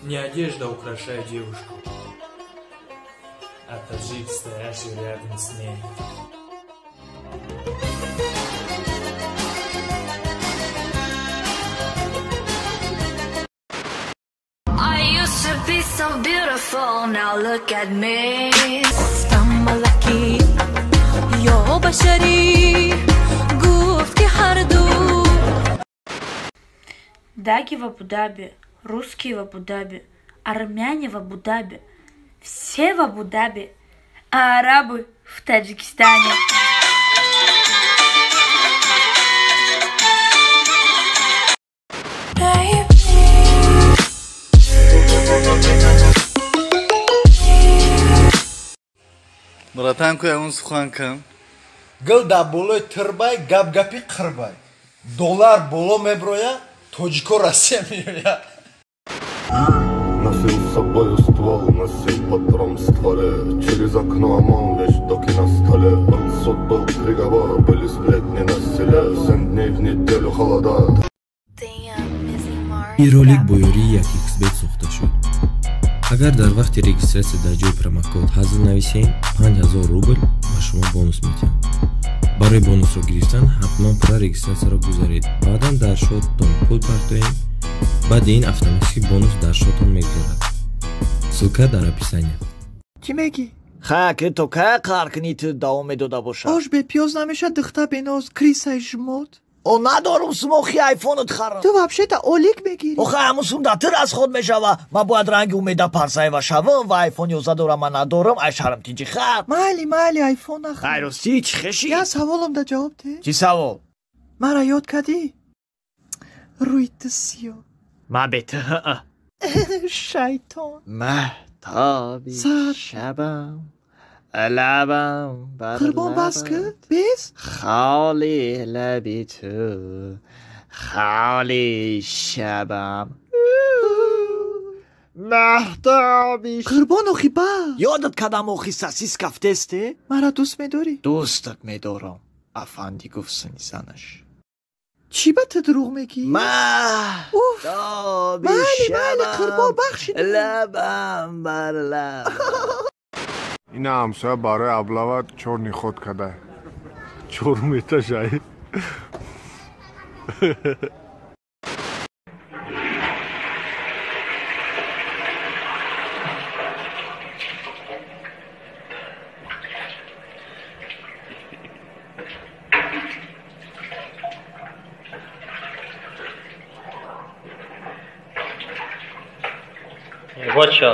Не одежда украшает девушку, а таджик, стоящий рядом с ней. I used to be so beautiful, now look at me. Даги в Абу-Даби, русские в Абу-Даби, армяне в Абу-Даби, все в Абу-Даби, а арабы в Таджикистане. Братан, ку ягон сухан кам? Гул дар болои тирбай, гап гапи қирбай. Доллар боло меброя, тоҷико Россия меоя. Носил с собою ствол, носил патрон в стволе. Через окно ОМОН, вещдоки на столе. Был суд, был приговор, были сплетни на селе. 7 дней в неделю холода. Ин ролик бо ёрии 1xBet сохта шуд. Агар дар вақти регистратсия дар ҷои промокод ҳазл нависем, 5000 рубл ба шумо бонус медиҳанд. Барои бонусро гирифтан ҳатман пурра регистратсияро гузаред. Баъдан дар шоттон пул партоем. Баъди ин автоматически бонус дар шоттон мегузарад. Ссылка дар описания. Чӣ мегӣ? Ха, ки то кай қаҳр кунӣ ту давом медода бошад? Ош бепиёз намешад, духта беноз, крисаи жмот. О, надорум сумохи айфонат харам. Ту вообще-то олик мегирӣ. Охе, ҳамун сум дар ту расход мешава. Ман бояд ранги умеда Парсаева шавам ва айфон 11 дорам, ман надорам, ай шарм тинҷи хар. Майли, майли, айфон нахар. Хай, ростӣ, чӣ хешӣ? Я саволам да ҷавоб де. Чӣ савол? Мара ёд кардӣ? Рӯи ту сиёҳ. Ман бе ту. Шайтон. Маҳтоби шабам. Лабам бар Қурбон бас ки? Бес? Холи лаби ту, холи шабам. Маҳтоби Қурбон охи бас. Ёдат кадам охи сосис кафтесте? Мара дӯст медорӣ? Дӯстат медорам. Афанди гуфт сини занаш. Чӣ ба ту дурӯғ мегӣ? Маҳтоби Майли, майли, шабам. Қурбон бахшид. Лабам бар лаб. Ина ҳамсоя барои аблава чорни ход када. Чорум этажай. Бача,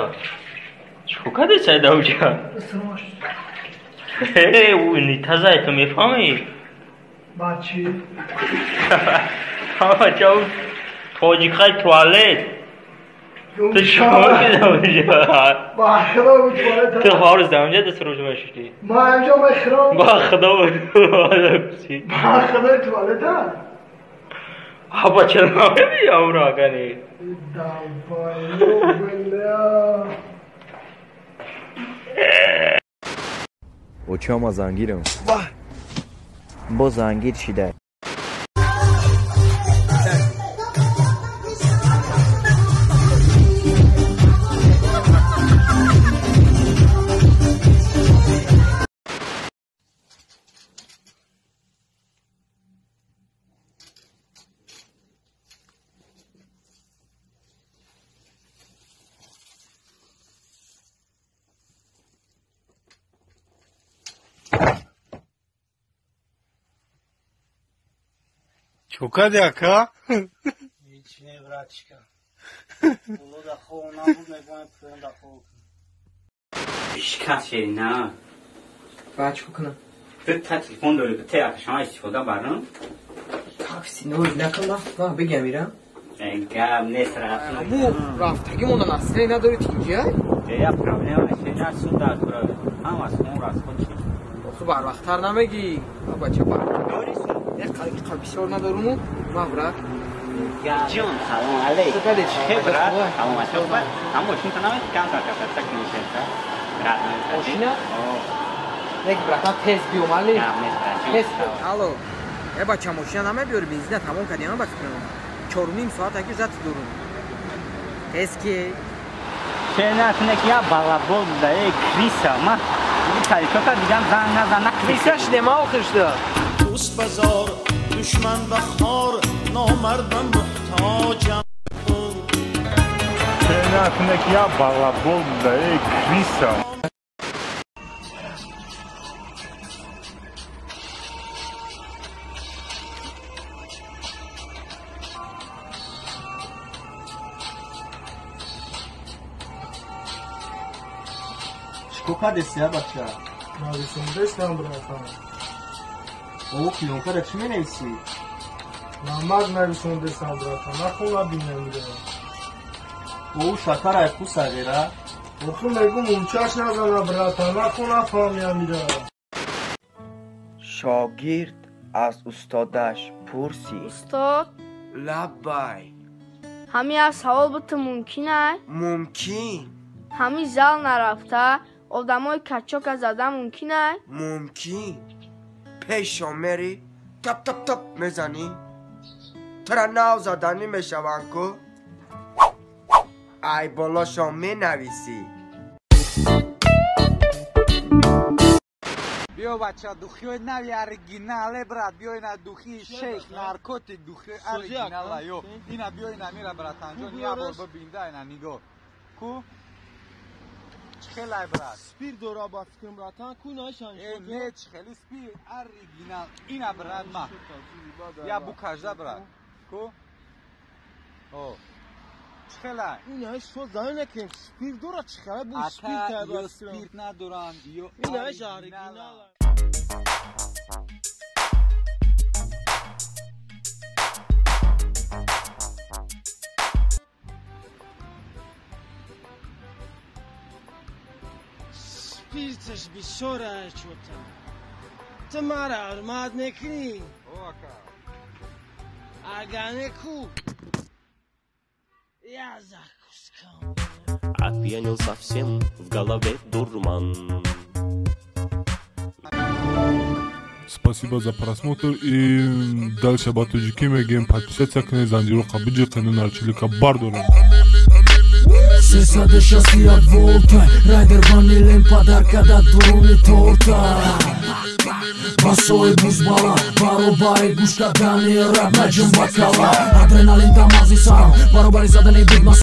чӣ кардӣ сайда уҷа? Э, унитазай ту мефаҳмӣ? Бачи. Бача, тоҷикай туалет. Ту чӣ кардӣ уҷа? Ба худо туалет. Ту ҳарӯз дар унҷа дастро мешудӣ? Ман инҷо мехӯрам. Ба худо. Ба худо туалет. А бача намебӣ амро акани? Долбоёб, бля. Очама зангирам. Бо зангир шида. Чо кардӣ, ака? Ҳеҷ не, братчика. Боло да хов набуд, мегӯям поён да хов. Ишкасе на. Баъд чӣ кунам? Ду та телефон дорӣ, бите якашама истифода барам. Такси ноз накун, ман бигам ирам. Гап нест, рафтам. Бу рафтагимона насре надорӣ тинҷа? Я проблема не, суд дар тура. Ҳама сум расход шид. Охи барвақттар намегӣ. Бача бар. Дорӣ сум? Як бисёр надоруму, ман брат. Ҷон, салом алейк. Чӣ брат? Саломатӣ брат. Ҳам мошинта намед кам сар каса так нишаста. Брат, мошина? Нек братан, тез биё мали. Тез. Алло. Э бача, мошина намебиёри, бензина тамом кардӣ, ба фикрам. 4,5 соат аки зат дорум. Тез ки. Чена ки я балабол буда, эй криса, ма талишока дигам занг назан, на криса шидем, охир шуда. Дӯст базор, душман ба хор, номардам муҳтоҷам. Чена ки я балабол буда, эй криса. Чико кардеси, а бача? Нависондестам, братан. О, клёнкара чӣ менависӣ? Намак нависондестам, братан, нахо набинем дига. О, шакар айку сағира? Охи мегум умчаш назана, братан, нахо нафаҳмиям ира. Шогирд аз устодаш пурсид: Устод? Лаббай. Ҳамин як савол буту мумкин ай? Мумкин. Ҳамин зал нарафта одамои качока зада мумкин ай? Мумкин. Пешо мери, тап тап тап мезанӣ, тура нав заданӣ мешаванд ку, ай болошон менависӣ. Биё, бача, духиҳои нави оригинале, брат, биё, ина духии шейх, наркотик, духиҳои оригинала, ё ина биё, ина мира, братанҷон, я бор бибинда, ина нигоҳ ку, чӣ хелай, брат? Спирт дора ба фикрам, братан, ку наишан. Э, не, чӣ хели спирт, оригинал, ина, брат, ма я букажда, брат, ку, о, чӣ хелай? Инаиш шо зан накем, спирт дора, чӣ хелай бу спирт? Ака, ё спирт надоранд, ё инаиш оригинал. Спирташ бисёр чота. Ту мара ҳурмат мекунӣ? Агар не ку, я закускам. Опьянел совсем, в голове дурман. Спасибо за просмотр и дальше ба тоҷикӣ мегӯем: подписаться кунед, занҷироқа биҷиқену нарчилика бардорем. 361 волта, райдер ванилем подарка да дуруни торта. Басои бузбала, баробари гӯш кардани раб наҷум ба кала. Адреналин дамази сарам, баробари задани бигмас.